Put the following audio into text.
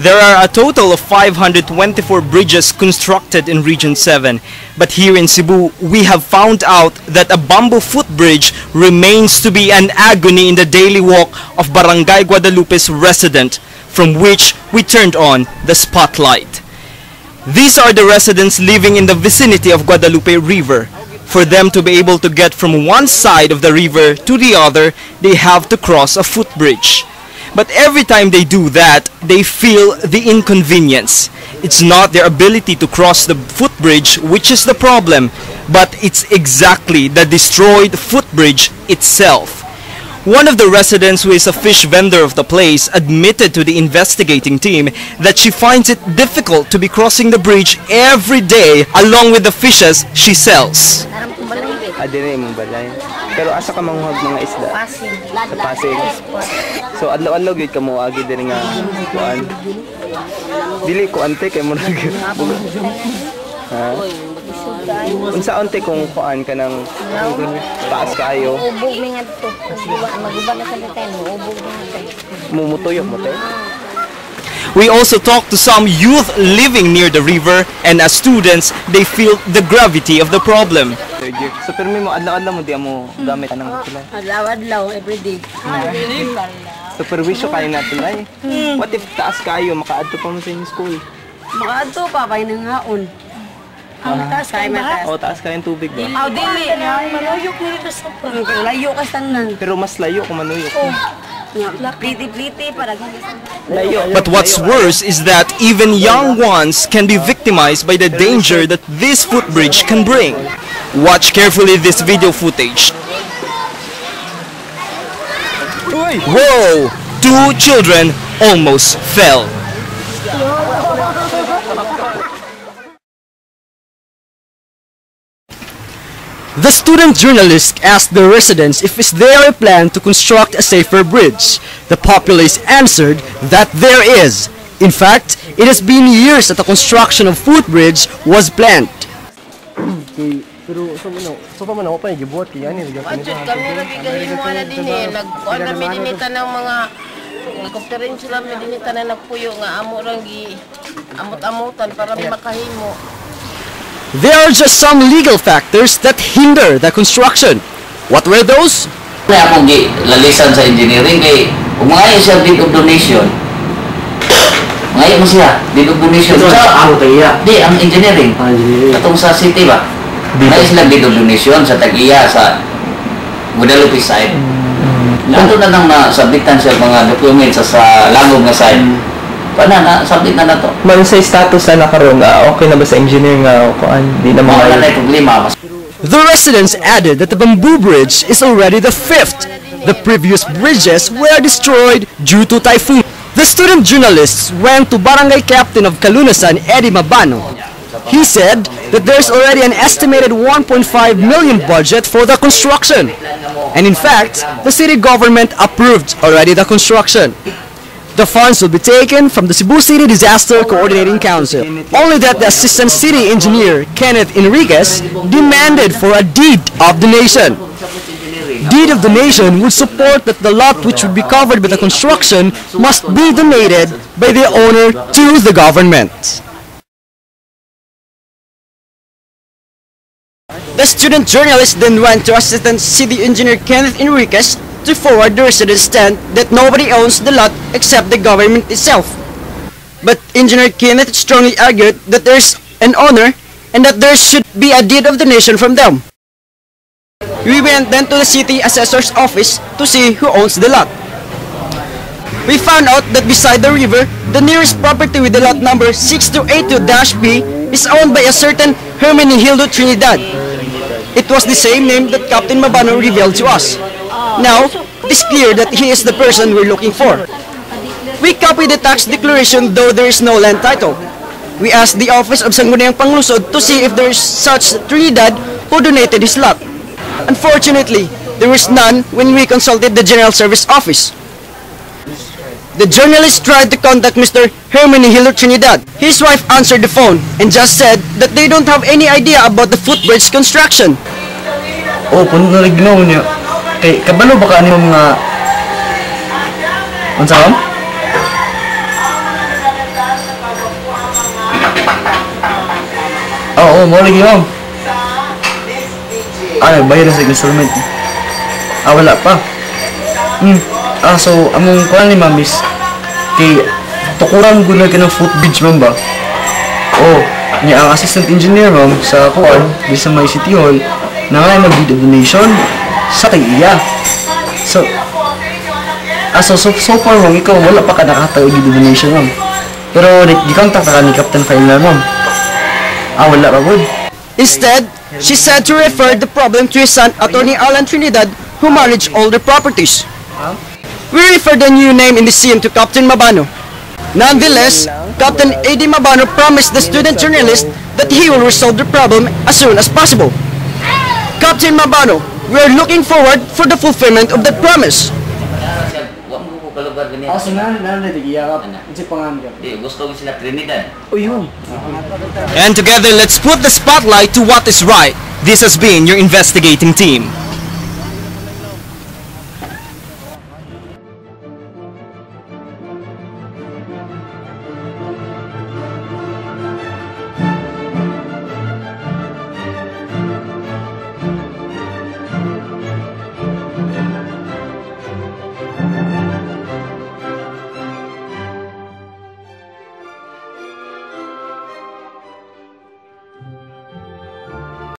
There are a total of 524 bridges constructed in Region 7, but here in Cebu, we have found out that a bamboo footbridge remains to be an agony in the daily walk of Barangay Guadalupe's resident, from which we turned on the spotlight. These are the residents living in the vicinity of Guadalupe River. For them to be able to get from one side of the river to the other, they have to cross a footbridge. But every time they do that, they feel the inconvenience. It's not their ability to cross the footbridge which is the problem, but it's exactly the destroyed footbridge itself. One of the residents, who is a fish vendor of the place, admitted to the investigating team that she finds it difficult to be crossing the bridge every day along with the fishes she sells. Adire mong balay. Pero asa ka manguhag mga isda? Pasig. Sa Pasig. So adlaw-adlaw gyud ka mo agi diri nga kuan. Dili ko ante kay mo nag. Ha? Unsa ante kung kuan ka nang taas kaayo? Ubog mi ngadto. Maguba na sa tayo, ubog na tayo. Mumutuyok mo tay. We also talked to some youth living near the river, and as students, they feel the gravity of the problem. So pero mo adlaw-adlaw mo di mo gamit anang tulay. Adlaw-adlaw everyday. So perwisyo kayo na tulay. What if taas kayo makaadto pa mo sa inyong school? Makaadto pa pay nangaon. Ang taas kay matas. O taas kayo tubig ba? Aw dili, maluyok ni dito sa layo ka tanan. Pero mas layo kung manuyok. Pliti-pliti para But what's worse is that even young ones can be victimized by the danger that this footbridge can bring. Watch carefully this video footage. Whoa! 2 children almost fell. The student journalist asked the residents if it's their plan to construct a safer bridge. The populace answered that there is. In fact, it has been years that the construction of footbridge was planned. Pero so pa man ako pa gibuhat kaya ni Adjud kami ra bigahin mo na dinhi nagkuan na dinita ng mga helicopterin sila dinita na nagpuyo nga amo ra gi amot-amutan para makahimo. There are just some legal factors that hinder the construction. What were those? Kaya akong lalisan sa engineering kay kung mga siya deed of donation. Ngayon mo siya deed of donation. Ang tagiya. Di ang engineering. Katong sa city ba? Ngayon sila deed of donation sa tagiya sa Guadalupe side. Nanto na nang nasabitan siya mga documents sa Langog nga side. Paano na sabit na nato? Man sa status na nakaroon okay na ba sa engineer nga kuan di na Wala na problema. The residents added that the bamboo bridge is already the 5th. The previous bridges were destroyed due to typhoon. The student journalists went to Barangay Captain of Calunasan, Eddie Mabano. He said that there's already an estimated 1.5 million budget for the construction. And in fact, the city government approved already the construction. The funds will be taken from the Cebu City Disaster Coordinating Council. Only that the Assistant City Engineer, Kenneth Enriquez, demanded for a deed of donation. Deed of donation would support that the lot which would be covered by the construction must be donated by the owner to the government. The student journalist then went to Assistant City Engineer Kenneth Enriquez to forward the residents' stand that nobody owns the lot except the government itself. But Engineer Kenneth strongly argued that there's an owner and that there should be a deed of donation from them. We went then to the city assessor's office to see who owns the lot. We found out that beside the river, the nearest property with the lot number 6282-B is owned by a certain Hermenegildo Trinidad. It was the same name that Captain Mabano revealed to us. Now, it is clear that he is the person we're looking for. We copied the tax declaration though there is no land title. We asked the Office of Sangguniang Panglusod to see if there is such Trinidad who donated his lot. Unfortunately, there was none when we consulted the General Service Office. The journalist tried to contact Mr. Hermenegildo Trinidad. His wife answered the phone and just said that they don't have any idea about the footbridge construction. Oh, puno na lignaw niya. Kay kabalo baka ano mga unsa man? Oo, mo lagi ma'am. Bayad na sa installment. Wala pa. So, among kuhan ni ma'am is, kay, tukuran mo guna ka ng footbridge ma'am ba? Niya ang assistant engineer ma'am sa kuhan, di sa may city hall, na nga mag-donation sa kay iya. So far ma'am, ikaw wala pa ka nakatawag yung donation ma'am. Pero di kang tataka ni Captain Final ma'am. Wala pa good. Instead, she said to refer the problem to his son, Attorney Alan Trinidad, who managed all the properties. We refer the new name in the scene to Captain Mabano. Nonetheless, Captain A.D. Mabano promised the student journalist that he will resolve the problem as soon as possible. Captain Mabano, we are looking forward for the fulfillment of that promise. Wa mo ko kalugar gani. Gusto ko sila Trinidad. And together, let's put the spotlight to what is right. This has been your investigating team.